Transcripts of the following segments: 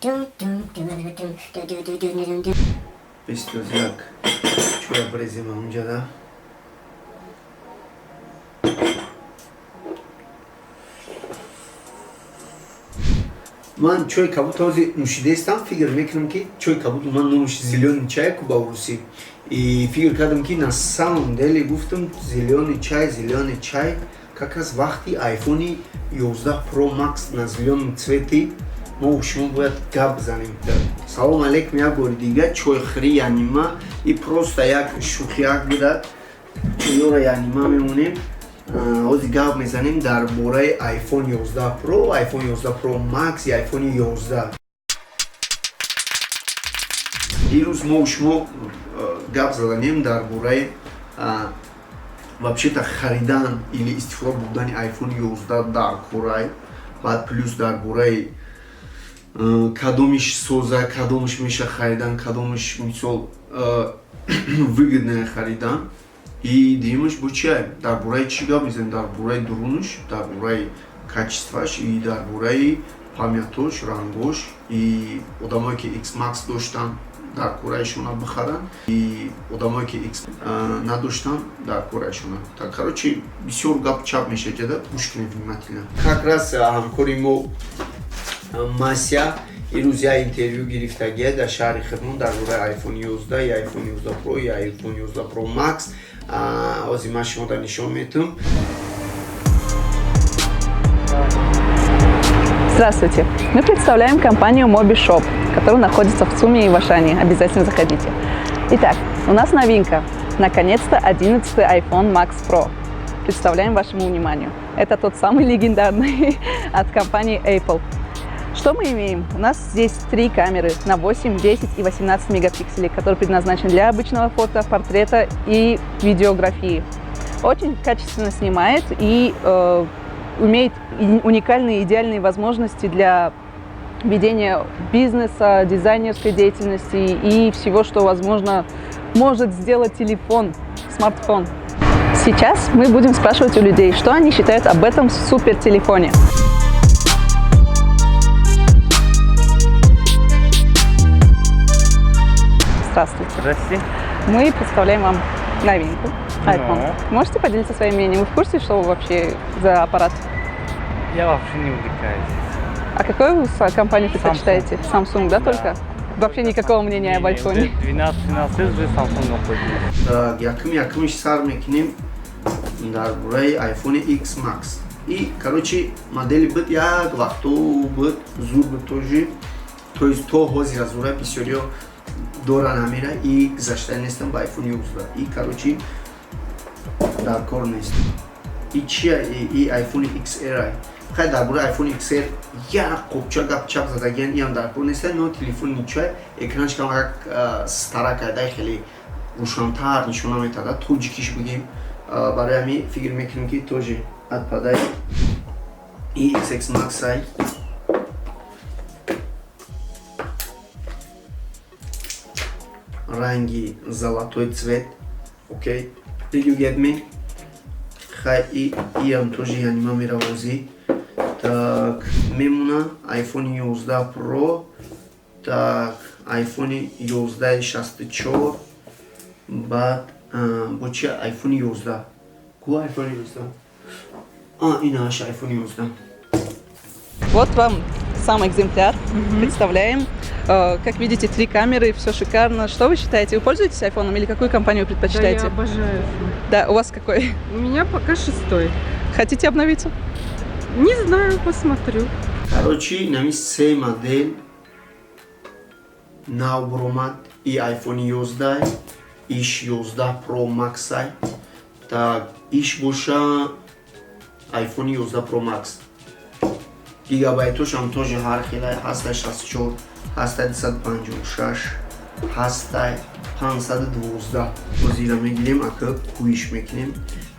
21 чоя брезем ҳамунҷада. Ман чойи кабуд ҳозир нӯшидаистам, фикр мекунам, ки чойи кабуд ман номаш зелёный чай ку ба урусӣ, и фикр кардам, ки на самом деле гуфтам, зелёный чай, зелёный чай, как раз вақти айфони 11 Pro Max на зелёном цвети мо шумо бояд гап занем. Салом алейкум, як бори дига. Чойхӯрӣ янима и просто як шӯхияк буда, чойёро янима мемонем. Ҳозир гап мезанем дар бораи iPhone 11 Pro, iPhone 11 Pro Max и iPhone 11. Дирӯз мо шумо гап заданем дар бораи вообще-то харидан или истифода бурдани iPhone 11 дар корай, баъд плюс дар бораи кадомиш соза, кадомиш меша харидан, кадомиш, мисол, выгодное харидан. И дуюмаш бо чия, дар бораи чӣ гап мезанем? Дар бораи дурунаш, дар бораи качестваш и дар бораи памятош, рангош, и одамое ки X Max доштанд, дар кораишона бихаранд, и одамое ки X надоштанд, дар кораишона. Так, короче, бисёр гап чап мешаҷада, гӯш кунед внимательно. Как раз ҳамкори мо Мася ирӯз як интервю гирифтагия дар шаҳри Хирмон дар бораи iPhone 11 и iPhone 11 Pro и iPhone 11 Pro Max. Ҳозир ман шумода нишон метум. Здравствуйте! Мы представляем компанию Mobi Shop, которая находится в ЦУМе и в Ашане. Обязательно заходите. Итак, у нас новинка. Наконец-то 11 iPhone Max Pro. Представляем вашему вниманию. Это тот самый легендарный от компании Apple. Что мы имеем? У нас здесь три камеры на 8, 10 и 18 мегапикселей, которые предназначены для обычного фото, портрета и видеографии. Очень качественно снимает и умеет уникальные идеальные возможности для ведения бизнеса, дизайнерской деятельности и всего, что возможно может сделать телефон, смартфон. Сейчас мы будем спрашивать у людей, что они считают об этом супер телефоне. Здравствуйте. Здравствуйте. Мы представляем вам новинку iPhone. Ну. Можете поделиться своим мнением? Вы в курсе, что вообще за аппарат? Я вообще не увлекаюсь. А какую вы компанию предпочитаете? Samsung, да, только? Вообще никакого мнения об Не, айфоне? уже 12-13 лет уже Samsung пользуюсь. Так, якум якумиш сар мекунем дар бораи iPhone X Max. И, короче, модели буд, як вақто буд, зур буд тоже, то есть то ҳозир зура, бисёриё доран ҳамира и гузашта нестам ба iPhone 11. И, короче, дар кор нест. И чия, и iPhone XR. Хай, дар бораи iPhone XR як қопча гап чап задагиян, иам дар кор нест, но телефон ничоя, экранш камак стара карда, хеле рӯшантар нишона метада, тоҷикиш бигем. Барои ҳамин фикр мекунем, ки тоже отпадает. И XX Max ай ранги золотой цвет. Окей, did you get me? Хай, и иам тоже янима меравозӣ. Так, мемуна iPhone 11 Pro. Так, iPhone 11 64, баъд бо чи, iPhone 11 ку, iPhone 11, а инааш iPhone 11. Вот вам сам экземпляр. Представляем. Как видите, три камеры, все шикарно. Что вы считаете? Вы пользуетесь айфоном или какую компанию Да, я предпочитаете? Обожаю iPhone. Да, у вас какой? У меня пока шестой. Хотите обновиться? Не знаю, посмотрю. Короче, нами се модель нав буромад: и iPhone 11, иш 11 Pro Max ай. Так, иш боша iPhone 11 Pro Max. Гигабайтошам тоже ҳар хелай ҳастай: 64, ҳастай 256, ҳастай 512. Ҳозира мегирем, ака кӯиш мекунем,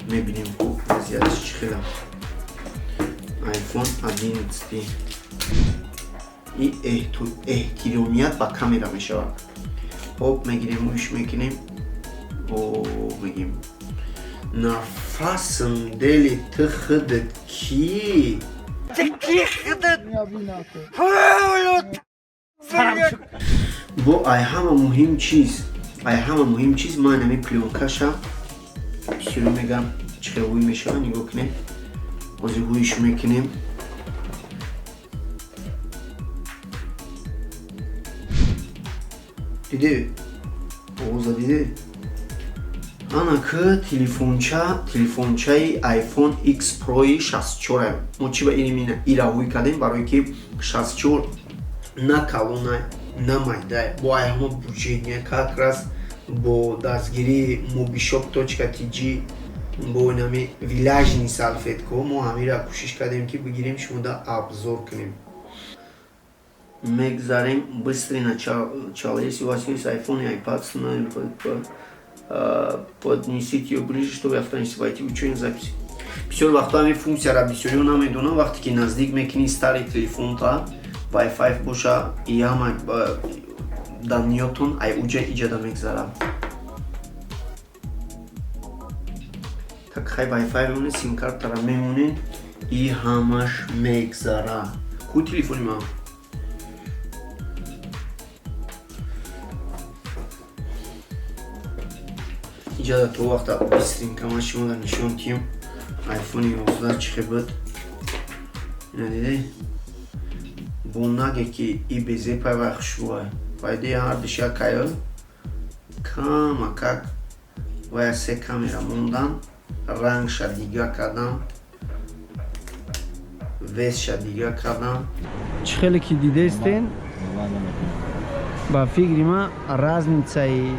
мебинем, ку вазъияташ чӣ хела. iPhone 11 и эҳтиромият ба камера мешавад. Хоб, мегирем, ӯш мекунем, о мегим, нафасм дели ту худат кӣ. Ти ки худат? Бо ай ҳама муҳим чиз, ай ҳама муҳим чиз, ман ҳамин плёнкаша бисёр мегам, чӣ хел ҳуй мешава, нигоҳ кунем. Ҳозир ҳуйш мекунем. Диде? Овоза диде? Ана ки телефонча, телефончаи iPhone X Pro 64. Мо чӣ ба ин ира ҳуй кардем? Барое ки 64 на калонай, на майдай, бо ай ҳама бюджетный, как раз бо дастгирии mobishop.tg, бо инами влажный салфетко мо ҳамира кӯшиш кардем, ки бигирем, шумода обзор кунем. Мегзарем быстрый начало. Если у вас есть iPhone и iPad, поднесите её ближе, чтобы автоматически войти в учётную запись. Бисёр вақто ҳамин функсияра бисёриҳо намедонам. Вақте ки наздик мекунӣ старый телефонта, Wi-Fi боша, и ҳама данныетон ай уҷа иҷада мегзара. Так хай, Wi-Fi мемонед, сим-картара мемонед, и ҳамаш мегзара. Ку телефони ман? Иҷада то вақта быстренько ман шумода нишон тиҳем iPhone 11 чӣ хел буд. Ина диде? Бо наге ки и безепай вай хушрӯай. Файдаи ҳардуш якаю. Камакак вая се камера мондан, рангша дига кардам, весша дига кардам. Чӣ хеле ки дидестен, ба фикри ман, разницаи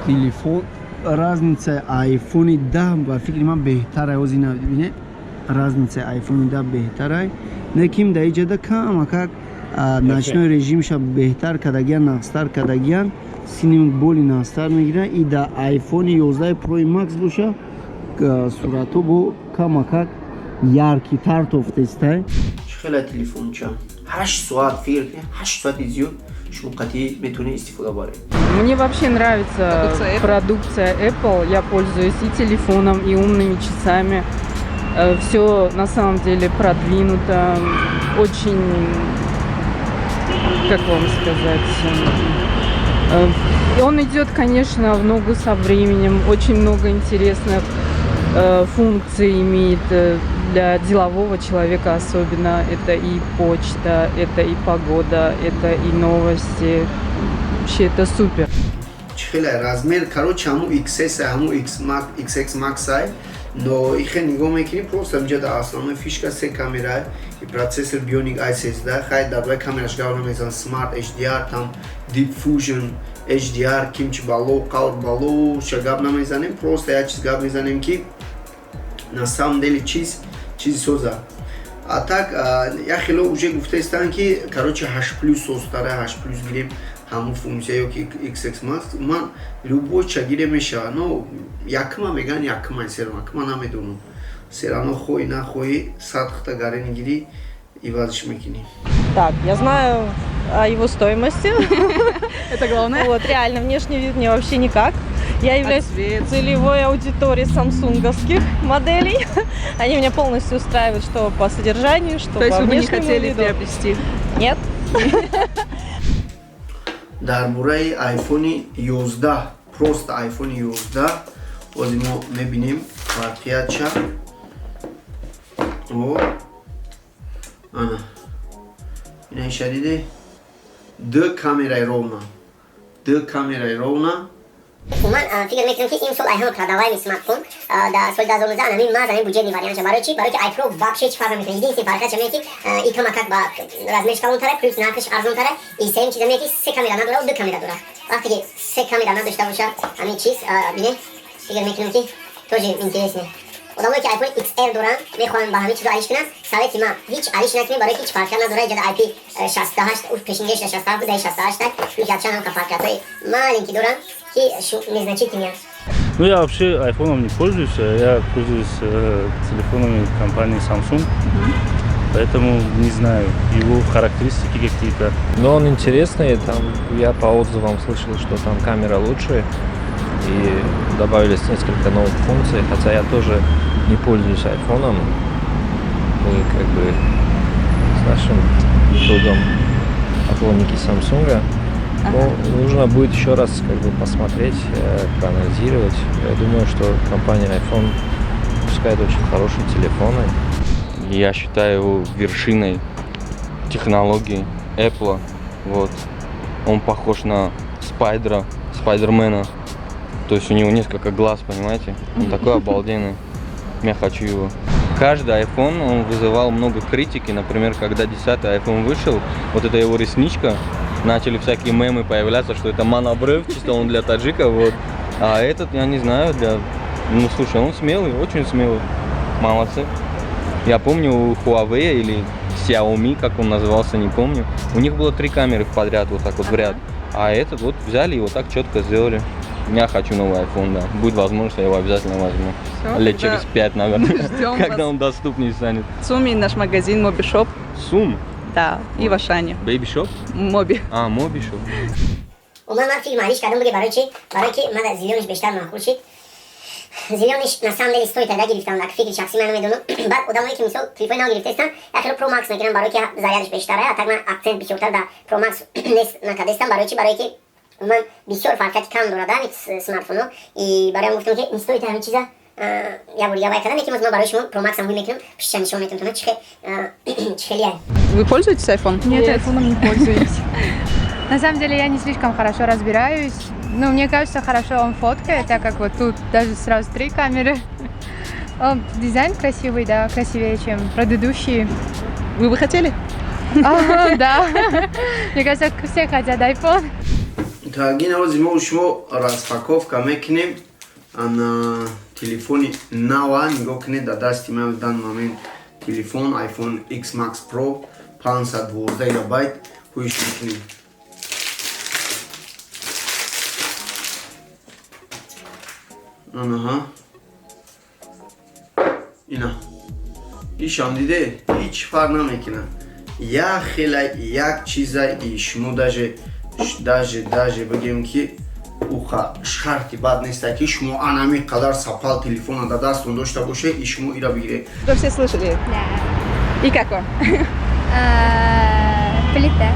телефон, разницаи айфони 10 ба фикри ман беҳтарай. Ҳозир ина бибине, разницаи айфони 10 беҳтарай. Лекин дар иҷода камакак ночной режимша беҳтар кардагиян, нағзтар кардагиян, снимок боли нағзтар мегирад. И дар айфони 11 Pro Max боша, суратҳо бо камакак яркитар тофтестай. Чӣ хеле телефонча? 8 соат, фикр кунед, 8 соати зиёд шумо қатъӣ метавонед истифода баред. Мне вообще нравится Продукция Apple? Продукция Apple. Я пользуюсь и телефоном, и умными часами. Все на самом деле продвинуто. Очень, как вам сказать, он идет, конечно, в ногу со временем. Очень много интересных функций имеет для делового человека особенно. Это и почта, это и погода, это и новости. Вообще это супер. Чӣ хеле размер? Короче, ҳамун XS, ҳамун X Max, XX Max ай, но ихе нигоҳ мекунӣ, просто инҷа дар основной фишка се камера и процессор Bionic i13. Хай, дар бораи камераш гап намезанам, Smart HDR, там Deep Fusion HDR, кимчи бало қалб бало ша гап намезанем, просто як чиз гап мезанем, ки на самом деле чиз чизи соза. А так як хело уже гуфтаистанд, ки короче, 8 плюс созтара, 8 плюс гирем, ҳамун функсия ё ки XX Max. Ман любой ча гире мешавад, но якма меган, якма серма кма намедонам, серано хоҳӣ нахоҳӣ садхта гарени гирӣ, ивазш мекунӣ. Так, я знаю о его стоимости. Это главное. Вот, реально, внешний вид мне вообще никак. Я являюсь А цвет? Целевой аудиторией самсунговских моделей. Они меня полностью устраивают, что по содержанию, что То есть по вы бы не внешнему хотели виду. приобрести? Нет. Дар бораи iPhone 11, просто iPhone 11 ҳозир мо мебинем фарқиятша. О, ана ина диде, ду камераи ровна, ду камераи ровна. Ман фикр мекунам, ки имсол ай ҳама продаваемый смартфон дар соли 2019 ҳамин маз ҳамин бюджетный вариантша. Барои чӣ? Барои ки iPro вообще чӣ фарқ намекунад. Единственный фарқият ҳамин, ки и камакак ба размерш калонтара, плюс нархаш арзонтара, и сеюм чиз ҳамин, ки се камера надора, ду камера дора. Вақте ки се камера надошта боша ҳамин чиз, бине, фикр мекунам, ки тоже интересный. Одамое ки iPhone XR доранд, мехоҳанд ба ҳамин чизо алиш кунанд, совети ман: ҳеҷ алиш накунед, барои ки ҳеҷ фарқият надора. Иҷода IP 68, уф, пешингеш 67 буд, 68, плюс якчанд ҳам фарқиятҳои маленький доранд, ки незначительные. Ну, я вообще айфоном не пользуюсь, я пользуюсь телефонами компании Samsung, поэтому не знаю его характеристики какие-то. Но он интересный, там я по отзывам слышал, что там камера лучше и добавились несколько новых функций, хотя я тоже не пользуюсь айфоном. Мы как бы с нашим другом поклонники Самсунга. Ну, нужно будет еще раз как бы посмотреть, проанализировать. Я думаю, что компания iPhone выпускает очень хорошие телефоны. Я считаю его вершиной технологий Apple. Вот. Он похож на Спайдера, Спайдермена. То есть у него несколько глаз, понимаете? Он такой обалденный. Я хочу его. Каждый iPhone, он вызывал много критики. Например, когда 10 iPhone вышел, вот эта его ресничка, начали всякие мемы появляться, что это монобрыв, чисто он для таджика, вот. А этот, я не знаю, для... Ну, слушай, он смелый, очень смелый. Молодцы. Я помню у Huawei или Xiaomi, как он назывался, не помню. У них было три камеры в подряд, вот так вот в ряд. А этот вот взяли и вот так четко сделали. Я хочу новый iPhone, да. Будет возможность, я его обязательно возьму. Всё, Лет тогда через 5, наверное. Ждем Когда вас. он доступнее станет. В ЦУМе, наш магазин Моби Шоп. ЦУМ? Да, и в Ашане. Baby Shop? Моби. А, Моби Shop. Уман ман фикр маълиш кардам, буге барои чи? Барои ки ман зелёный ш бештар маъқул шид. Зелёный ш на самом деле стоит ада гирифтам, так фикри шахси ман намедонам. Баъд одамое ки мисол телефони нав гирифтаистанд, як хело Pro Max мегиранд, барои ки зарядаш бештара. А так ман акцент бисёртар дар Pro Max нест накардастам. Барои чи? Барои ки ман бисёр фарқияти кам дорад ами смартфоно, и барои гуфтам, ки не стоит ҳамин чиза як бор дига вай кардам. Яки ман барои шумо Pro Max ам ҳуй мекунам, пишча нишон метавонам, чи хеле. Вы пользуетесь iPhone? Нет, айфоном не пользуюсь. На самом деле я не слишком хорошо разбираюсь. Ну, мне кажется, хорошо он фоткает, так как вот тут даже сразу три камеры. Он, дизайн красивый, да, красивее, чем предыдущие. Вы бы хотели? А, да. Мне кажется, все хотят iPhone. Так, ин ҳози мо шумо распаковка мекунем ана телефони нава. Нигоҳ кунед, дар дасти ман в данный момент телефон iPhone X Max Pro 512 гигабайт. Ҳуиш мекунем. Анаҳа, ина ишам диде, ҳеҷ фарқ намекунад, як хела, як чиза. И шумо даже бигем, ки уха шарти бад неста, ки шумо анами қадар сапал телефона дар дастон дошта боше и шумо ира бигиред. Вы все слышали? Да. И как вам? Плита.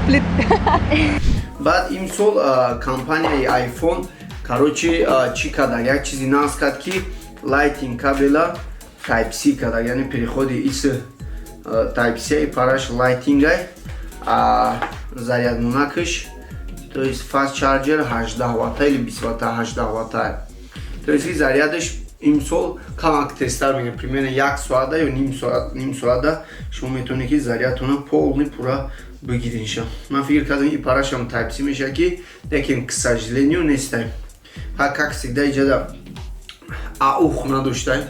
Плит. Баъд имсол компанияи iPhone, короче, чӣ карда? Як чизи нағз кард, ки Lightning кабела Type C карда, яъне переходи ис Type C параш Lightning ай, зарядмонакаш, то есть fast charger 18 ватта или 20 ватта, 18 ватта. То есть зарядаш имсол камак тезтар мегирад, примерно як соата ё ним соат, ним соата шумо метавонед, ки зарядтона полный пурра бигиринша. Ман фикр кардам, и парашам Type C мешавад, ки лекин, к сожалению, нестай. Ҳа, как всегда, иҷада AUX надоштай,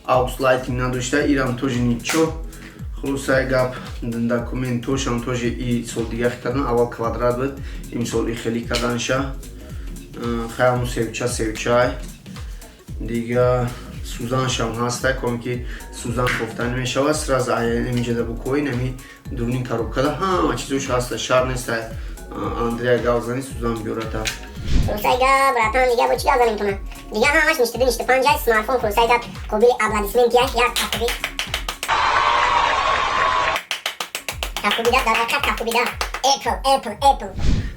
AUX Lightning надоштай, ирам тоже ничо. Хулосаи гап, документошам тоже и сол дига кардан. Аввал квадрат буд, имсол и хелӣ карданша. Хаяму севча севчай дига, сӯзаншам ҳаста, коме ки сӯзан кофта намешавад, сразу амиҷада букои нами дуруни коробкада ҳама чизош ҳаста, шар неста Андрея гав зани, сӯзан биёрата. Хулосаи гап, братан, дига бо чӣ гап занем тона? Дига ҳамаш ништаду ништа панҷай. Смартфон, хулосаи гап, қобили аплодисменти як кафкубӣ, кафкубида, дар ҳақиқат кафкубида. Apple, Apple, Apple.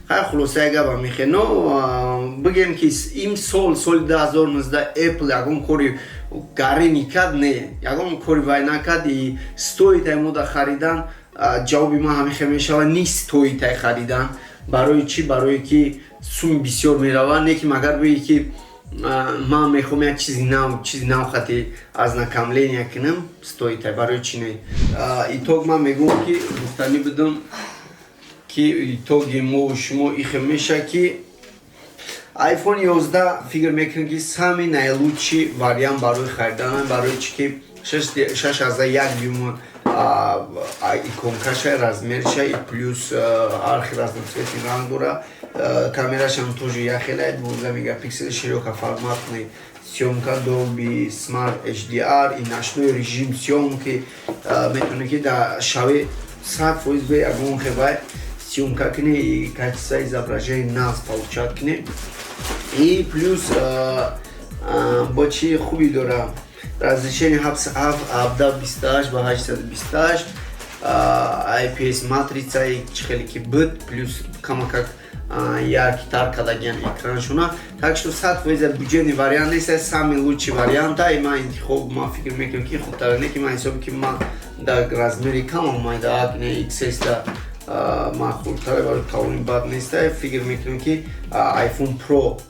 Хай, хулосаи гапа мехе, но бигем, ки имсол, соли 2019, Apple ягон кори гарӣ никард, не, ягон кори вай накард. И стоит ай мода харидан? Ҷавоби ман ҳамихе мешавад: не стоит ай харидан. Барои чӣ? Барое ки суми бисёр меравад. Не ки магар бигӣ, ки ман мехоҳам як чизи нав хати ознакомления кунам, стоит ай, барои чӣ не? Итог, ман мегӯям, ки гуфтанӣ будам, ки итоги мо шумо ихе меша, ки iPhone 11 фикр мекунем, ки самый наилучший вариант барои харидан. Барои чӣ ки 6,1 дюйм иконкаша, размерша и плюс архи разноцветный ранг дора. Камерашам тоже яхела, 12 мегапиксел, широкоформатный съемка, Dolby Smart HDR и ночной режим съемки. Метавонед, ки дар шави 100% бе ягон хебай съемка кунед и качество изображения нағз получать кунед. И плюс бо чӣ хуби дора? Разрешение 1728 ба 828. IPS матрицаи чӣ хеле ки буд, плюс камакак яркий-тар кардагиан экраншона. Так что 100% бюджетный вариант нест, самый лучший вариант и ман интихоб, ман фикр мекунам, ки хубтара не ки ман ҳисоби ки ман дар размери кам омада, XS да маъқултаре, барои калони бад неста. Фикр мекунам, ки iPhone Pro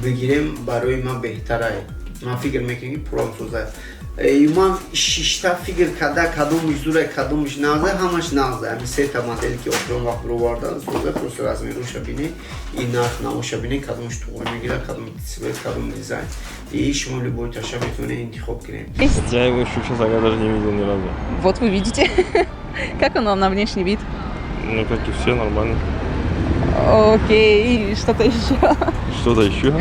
бигирем, барои ман беҳтарае. Ман фикр мекунам, ки Pro соза. Ман шишта фикр карда, кадомиш зура, кадомиш нағза, ҳамаш нағза. Ҳами сета модели, ки охирон вақт бировардан, соза. Просто размероша бине и нарх навоша бине, кадомиш туғри мегирад, кадом цвет, кадом дизайн, и шумо любой таша метавонед интихоб кунед. Я его еще, честно говоря, даже не видел ни разу. Вот вы видите. Как он вам на внешний вид? Ну, как и все, нормально. Окей, и что-то еще? Что-то еще?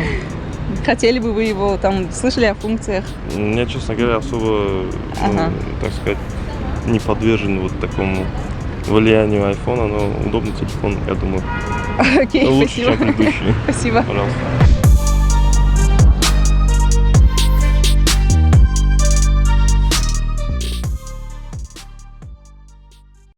Хотели бы вы его, там, слышали о функциях? Я, честно говоря, особо, ну, так сказать, не подвержен вот такому влиянию айфона, но удобный телефон, я думаю. Окей, лучше, спасибо. чем предыдущий. Спасибо. Пожалуйста.